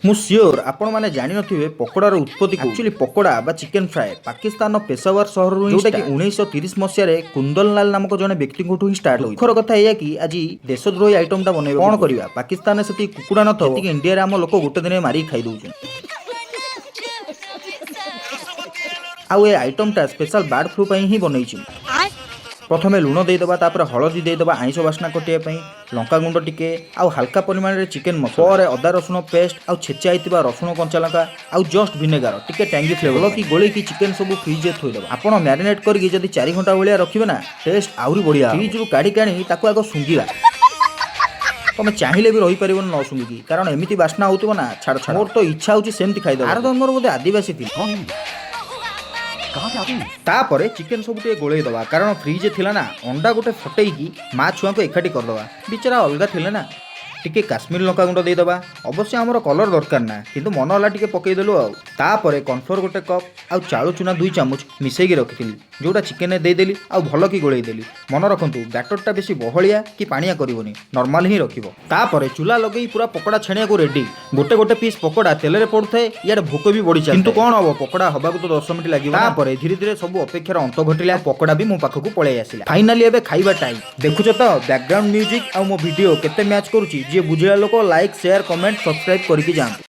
ମୁଁ ସିଓର ଆପଣମାନେ ଜାଣିନଥିବେ ପକୋଡ଼ାର ଉତ୍ପତ୍ତି। ଆକ୍ଚୁଆଲି ପକୋଡ଼ା ବା ଚିକେନ ଫ୍ରାଏ ପାକିସ୍ତାନର ପେଶାୱାର ସହରରୁ ହିଁ, ଯୋଉଟା କି 1930 ମସିହାରେ କୁନ୍ଦନଲାଲ ନାମକ ଜଣେ ବ୍ୟକ୍ତିଙ୍କଠୁ ହିଁ ଷ୍ଟାର୍ଟ। ଦୁଃଖର କଥା ଏଇଆ କି ଆଜି ଦେଶଦ୍ରୋହୀ ଆଇଟମଟା ବନେଇବା। କଣ କରିବା, ପାକିସ୍ତାନରେ ସେତିକି କୁକୁଡ଼ା ନଥିବ ସେତିକି ଇଣ୍ଡିଆରେ ଆମ ଲୋକ ଗୋଟେ ଦିନରେ ମାରିକି ଖାଇ ଦଉଛନ୍ତି। ଆଉ ଏ ଆଇଟମଟା ସ୍ପେଶାଲ ବାର୍ଡ ଫ୍ଲୁ ପାଇଁ ହିଁ ବନେଇଛି ମୁଁ। ପ୍ରଥମେ ଲୁଣ ଦେଇଦେବା, ତାପରେ ହଳଦୀ ଦେଇଦେବା ଆଇଁଷ ବାସ୍ନା କଟିବା ପାଇଁ, ଲଙ୍କା ଗୁଣ୍ଡ ଟିକେ ଆଉ ହାଲକା ପରିମାଣରେ ଚିକେନ ମସଲା, ପରେ ଅଦା ରସୁଣ ପେଷ୍ଟ ଆଉ ଛେଚା ହେଇଥିବା ରସୁଣ, କଞ୍ଚା ଲଙ୍କା ଆଉ ଜଷ୍ଟ ଭିନେଗାର ଟିକେ ଟ୍ୟାଙ୍ଗି ଫ୍ଲେଭର କି ଗୋଳେଇକି ଚିକେନ ସବୁ ଫ୍ରିଜରେ ଥୋଇଦେବା। ଆପଣ ମ୍ୟାରିନେଟ୍ କରିକି ଯଦି 4 ଘଣ୍ଟା ଭଳିଆ ରଖିବେ ନା, ଟେଷ୍ଟ ଆହୁରି ବଢ଼ିଆ। ଫ୍ରିଜରୁ କାଢ଼ିକି ଆଣି ତାକୁ ଆଗ ଶୁଙ୍ଘିବା। ତମେ ଚାହିଁଲେ ବି ରହିପାରିବନି ନ ଶୁଙ୍ଘିକି, କାରଣ ଏମିତି ବାସ୍ନା ହଉଥିବ ନା, ଛାଡ଼ ଛାଡ଼, ମୋର ତ ଇଚ୍ଛା ହଉଛି ସେମିତି ଖାଇଦେବା। ଆର ଜନ୍ମର ବୋଧେ ଆଦିବାସୀ ଥିଲେ। कौन है ये? कहाँ से आते हैं? ତାପରେ ଚିକେନ ସବୁ ଟିକେ ଗୋଳେଇ ଦେବା, କାରଣ ଫ୍ରିଜ୍ ଥିଲା ନା। ଅଣ୍ଡା ଗୋଟେ ଫଟେଇକି ମା ଛୁଆଙ୍କୁ ଏକାଠି କରିଦେବା, ବିଚରା ଅଲଗା ଥିଲେ ନା। ଟିକେ କାଶ୍ମୀର ଲଙ୍କା ଗୁଣ୍ଡ ଦେଇଦେବା। ଅବଶ୍ୟ ଆମର କଲର୍ ଦରକାର ନା, କିନ୍ତୁ ମନ ହେଲା ଟିକେ ପକେଇଦେଲୁ। ଆଉ ତାପରେ କର୍ଣ୍ଣଫ୍ଲୋର୍ ଗୋଟେ କପ୍ ଆଉ ଚାଉଳ ଚୁନା 2 ଚାମଚ ମିଶେଇକି ରଖିଥିଲି, ଯୋଉଟା ଚିକେନରେ ଦେଇଦେଲି ଆଉ ଭଲ କି ଗୋଳେଇ ଦେଲି। ମନେ ରଖନ୍ତୁ, ବ୍ୟାଟରଟା ବେଶୀ ବହଳିଆ କି ପାଣିଆ କରିବନି, ନର୍ମାଲ ହିଁ ରଖିବ। ତାପରେ ଚୁଲା ଲଗେଇ ପୁରା ପକୋଡ଼ା ଛାଣିବାକୁ ରେଡି। ଗୋଟେ ଗୋଟେ ପିସ୍ ପକୋଡ଼ା ତେଲରେ ପଡୁଥାଏ, ଇଆଡ଼େ ଭୋକ ବି ବଢି, କିନ୍ତୁ କଣ ହବ, ପକୋଡ଼ା ହବାକୁ ତ 10 ମିନିଟ୍ ଲାଗିବ। ତାପରେ ଧୀରେ ଧୀରେ ସବୁ ଅପେକ୍ଷାର ଅନ୍ତ ଘଟିଲା, ପକୋଡ଼ା ବି ମୋ ପାଖକୁ ପଳେଇ ଆସିଲା। ଫାଇନାଲି ଏବେ ଖାଇବା ଟାଇମ୍। ଦେଖୁଛ ତ ବ୍ୟାକଗ୍ରାଉଣ୍ଡ ମ୍ୟୁଜିକ୍ ଆଉ ମୋ ଭିଡ଼ିଓ କେତେ ମ୍ୟାଚ୍ କରୁଛି। ଯିଏ ବୁଝିଲା ଲୋକ ଲାଇକ୍, ସେୟାର, କମେଣ୍ଟ, ସବସ୍କ୍ରାଇବ୍ କରିକି ଯାଆନ୍ତୁ।